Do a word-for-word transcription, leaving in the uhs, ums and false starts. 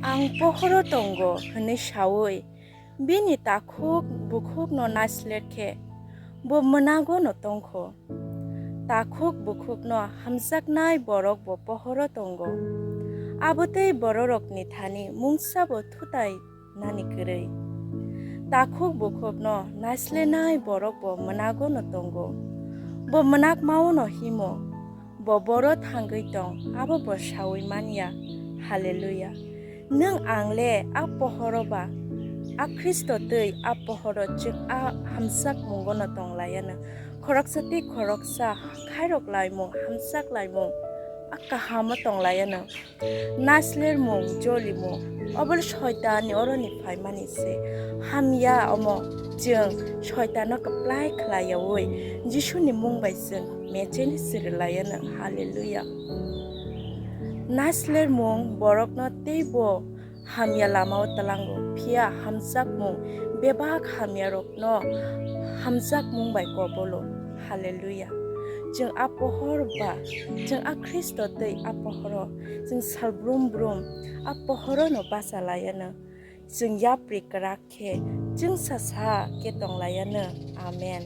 Ang pohoro tongo hwnwi saui bini takhuk bukhukno naisler khe bo mwnagono tongkho. Takhuk bukhukno hamjaknai borok bo pohoro tongo, abo tei bororokni thani mungsabo thutai nani kwrwi. Takhuk bukhukno naislenai borok bo mwnagono tongo. Bo mwnakmaono himo, bo boro thangwi tong, abo bo saui man ya. Haleluya! Nwng ang le a pohoro ba, a Khristo twi a pohoro chwng a hamjakmungono tong lai anw. Khoroksa tei khoroksa khairok laimung, hamjak laimung a kahamo tong lai anw. Naislermung, jolimung, obo le Soitanni oroni phaimani se. Hamya omo chwng Soitano kwplai khlai yaui Jisuni mung bai chwng mecheni chwrwlai anw. Haleluya! Naislermung borokno teibo hamya lamao tlango, phiya hamjakmung bebak hamyarokno hamjakmung bai kobolo. Haleluya! Chwng a pohor ba, chwng a Khristo tei a pohoro, chwng sal brum brum a pohorono bacha lai anw. Chwng yapri kwrak khe chwngsa sa khe tong lai anw. Amen.